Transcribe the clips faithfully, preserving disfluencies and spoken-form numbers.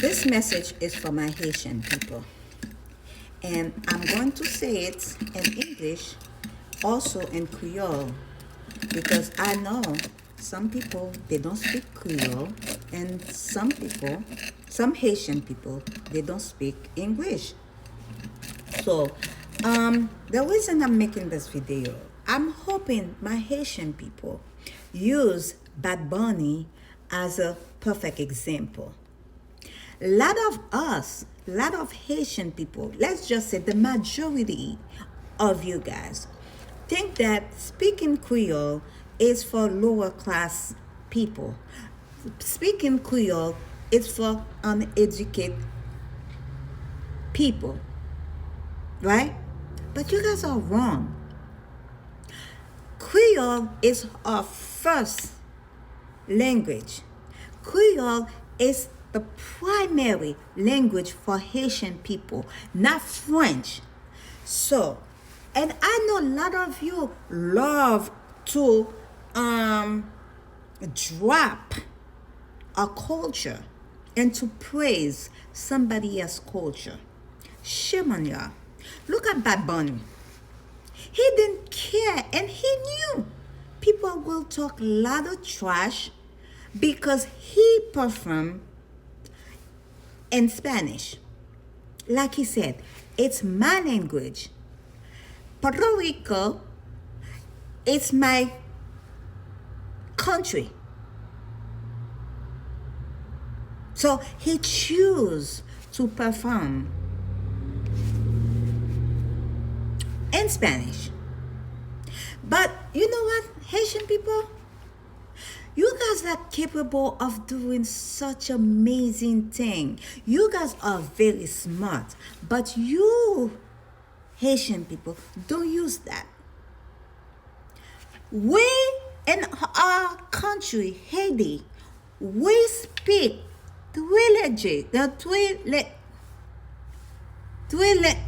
This message is for my Haitian people. And I'm going to say it in English, also in Creole, because I know some people, they don't speak Creole, and some people, some Haitian people, they don't speak English. So, um, the reason I'm making this video, I'm hoping my Haitian people use Bad Bunny as a perfect example. Lot of us, lot of Haitian people, let's just say the majority of you guys, think that speaking Creole is for lower class people. Speaking Creole is for uneducated people, right? But you guys are wrong. Creole is our first language. Creole is the primary language for Haitian people, not French. So, and I know a lot of you love to um, drop a culture and to praise somebody else's culture. Shame on y'all. Look at Bad Bunny. He didn't care and he knew people will talk a lot of trash because he performed in Spanish. Like he said, it's my language. Puerto Rico, it's my country. So he choose to perform in Spanish. But you know what, Haitian people? You guys are capable of doing such amazing thing. You guys are very smart, but you Haitian people don't use that. We in our country, Haiti, we speak three languages, the three la- three la-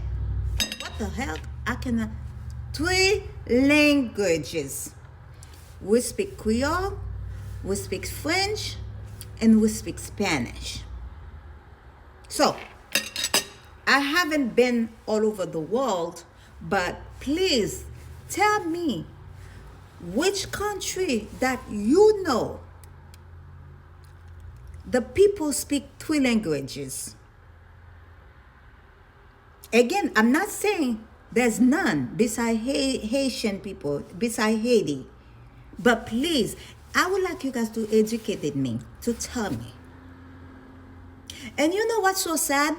what the hell? I cannot. Three languages. We speak Creole, we speak French, and we speak Spanish. So, I haven't been all over the world, but please tell me which country that you know the people speak three languages. Again, I'm not saying there's none beside Haitian people, beside Haiti. But please, I would like you guys to educate me, to tell me. And you know what's so sad?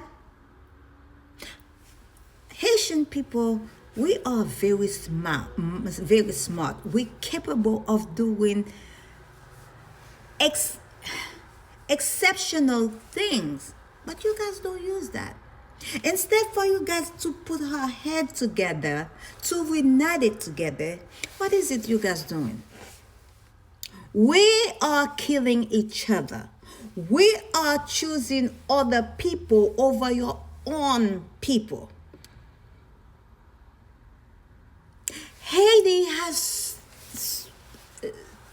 Haitian people, we are very smart, very smart. We capable of doing ex- exceptional things. But you guys don't use that. Instead for you guys to put our head together, to unite it together, what is it you guys doing? We are killing each other. We are choosing other people over your own people. Haiti has a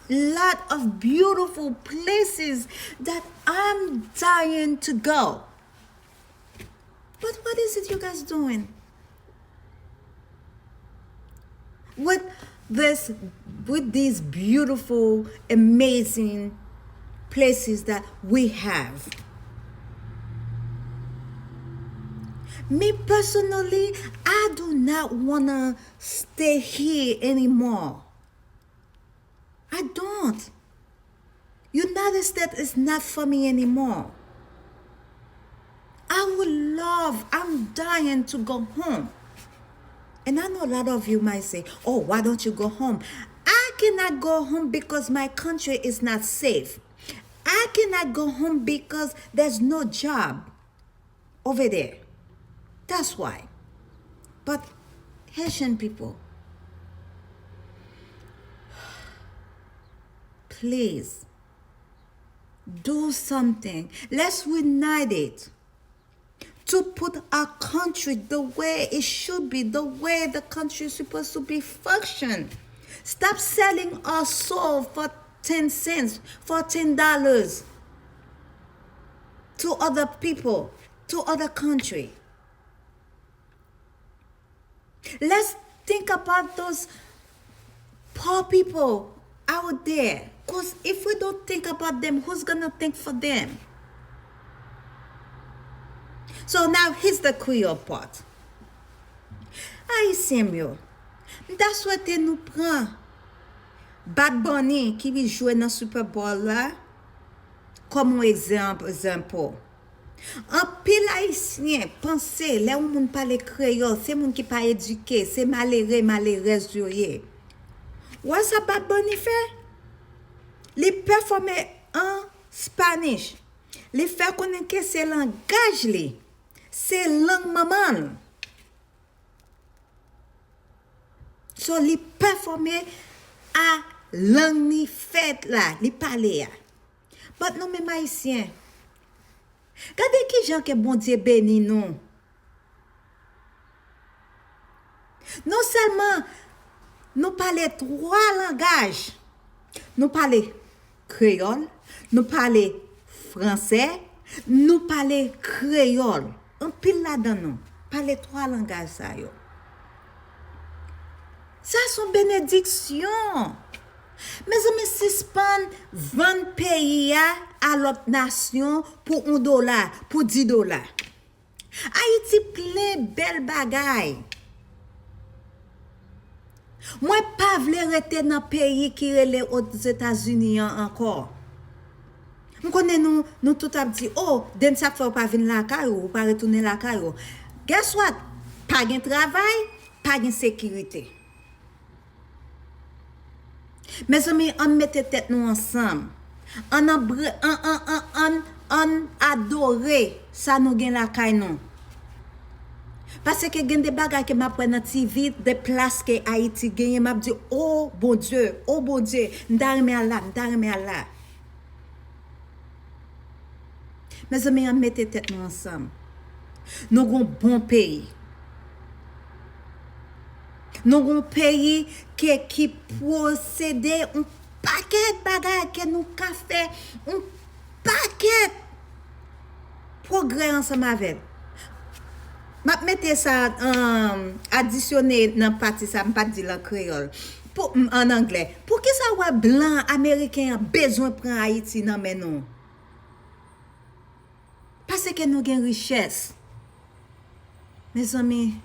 lot of beautiful places that I'm dying to go. But what is it you guys doing with this, with these beautiful, amazing places that we have? Me personally, I do not want to stay here anymore. I don't. United States is not for me anymore. I would love, I'm dying to go home. And I know a lot of you might say, "Oh, why don't you go home?" I cannot go home because my country is not safe. I cannot go home because there's no job over there. That's why. But Haitian people, please do something. Let's unite it to put our country the way it should be, the way the country is supposed to be functioned. Stop selling our soul for ten cents, for ten dollars. to other people, to other country. Let's think about those poor people out there. Because if we don't think about them, who's gonna think for them? So now here's the Creole part. Ayisyen m yo, m ta swete nou pran Bad Bunny ki jwe nan Super Bowl la kòm yon egzanp, egzanp. Anpil Ayisyen panse lè yon moun pale kreyòl, se moun ki pa edike, se malere, malerèz yo ye. Wè sa Bad Bunny fè? Li pèfòme an Spanish. Li fè konnen ke se langaj li, se lang manman l. So, li pèfòme a lang li fèt la, li pale a. But nou menm Ayisyen, gade kijan ke Bondye beni nou. Non sèlman nou pale twa langaj, nou pale kreyòl, nou pale fransè, nou pale kreyòl. Anpil ladan nou pale twa langaj sa yo. Sa se yon benediksyon. Mezanmi, sispann vann peyi a a lòt nasyon pou yon dola, pou dis dola. Ayiti plen bèl bagay. Mwen pa vle rete nan peyi ki rele Ozetazini an ankò. M konnen nou, nou tout ap di, "Oh, then sa k fè w pa vin lakay ou, ou pa retounen lakay ou." Guess what? Pa gen travay, pa gen sekirite. Mezanmi, ann mete tèt nou ansanm. Ann anbre-, ann, ann, ann, ann, ann adore sa nou gen lakay nou. Paske gen de bagay ke m ap wè nan T V, de plas ke Ayiti genyen, m ap di, "O Bondye, o Bondye, m ta renmen al la, m ta renmen al la." Mezanmi, ann mete tèt nou ansanm. Nou gon bon peyi. Nou gon peyi ke, ki posede yon pakèt bagay ke nou ka fè, yon pakèt pwogrè ansanm avè l. M ap mete sa, um, adisyone nan pati sa, m pa t di l an kreyòl. Pou, m, an anglè. Poukisa w wè blan ameriken an bezwen pran Ayiti nan men nou? Paske nou gen richès. Mezanmi,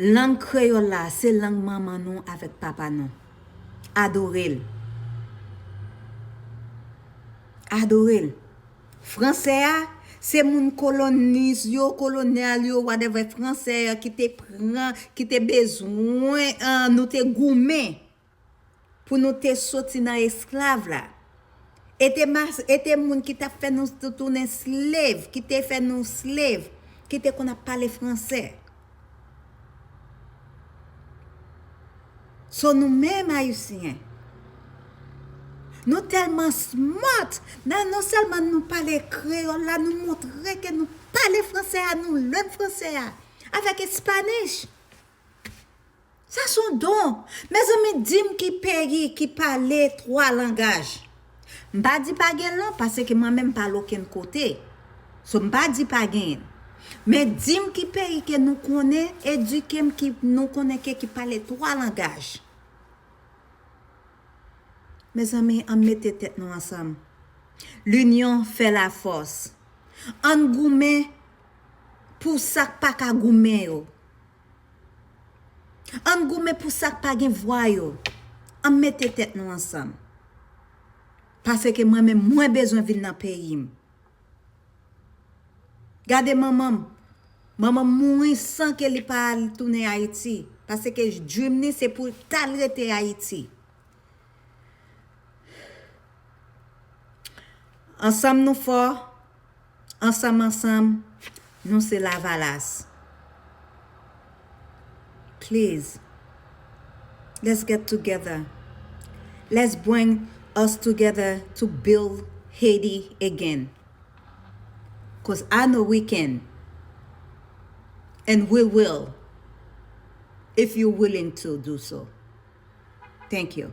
lang kreyòl la, se lang manman nou avèk papa nou. Adore l. Adore l. Fransè a, se moun koloniz yo, kolonyal yo, whatever, fransè a ki te pran, ki te bezwen, ah, nou te goumen pou nou te soti nan esklav la. E te mas-, e te moun ki t ap fè nou tou-, tounen slave, ki te fè nou slave, ki te konn ap pale fransè. So, nou menm Ayisyen, nou tèlman smart, nan, non sèlman nou pale kreyòl la, nou montre ke nou pale fransè a, nou learn fransè a, avèk Spanish. Sa se yon don. Mezanmi, di m ki peyi ki pale twa langaj. M pa di pa gen l non, paske mwen menm m pa al okenn kote. So, m pa di pa genyen l. Men di m ki peyi ke nou konnen, edike m ki nou konnen ke ki pale twa langaj. Mezanmi, ann mete tèt nou ansanm. L'union fait la force. Ann goumen pou sa k pa ka goumen yo. Ann goumen pou sa k pa gen vwa yo. Ann mete tèt nou ansanm. Paske mwen menm, mwen bezwen vin nan peyi m. Gade manman m. Manman m mouri san ke li pa al tounen Ayiti. Paske dream li se pou l t al rete Ayiti. Ansanm nou fò, ansanm, ansanm, nou se Lavalas. Please, let's get together. Let's bring us together to build Haiti again. 'Cause I know we can. And we will, if you're willing to do so. Thank you.